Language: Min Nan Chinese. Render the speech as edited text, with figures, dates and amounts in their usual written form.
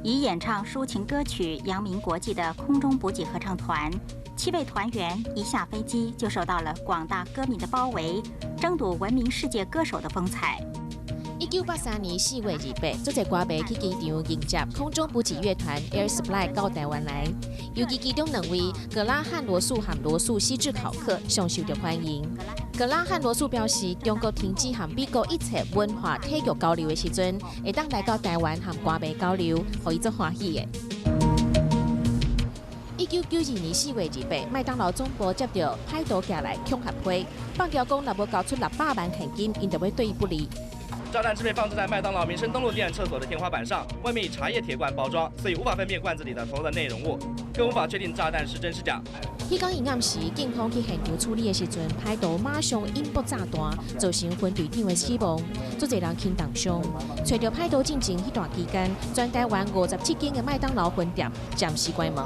以演唱抒情歌曲揚名國際的空中補給合唱團，七位團員一下飛機就受到了廣大歌迷的包圍，爭睹聞名世界歌手的風采。1983年4月28，足濟歌迷去機場迎接空中補給樂團 Air Supply 到台灣來。尤其其中兩位格拉漢羅素和羅素希治考克上受著歡迎。格拉漢羅素表示，中國停止和美國一切文化體育交流的時陣，會當來到台灣和歌迷交流，予伊足歡喜的。1992年4月28，麥當勞總部接著歹徒寄來恐嚇批，放條講若無交出600萬現金，𪜶就欲對伊不利。炸彈是被放置在麥當勞民生東路店廁所的天花板上，外面以茶葉鐵罐包裝，所以無法分辨罐子裡的投的內容物，更無法確定炸彈是真是假。彼工伊暗時，警方去現場處理的時陣，歹徒馬上引爆炸彈，造成分隊長的死亡，足濟人輕重傷。揣著歹徒進前彼段期間，全台灣57間的麥當勞分店暫時關門。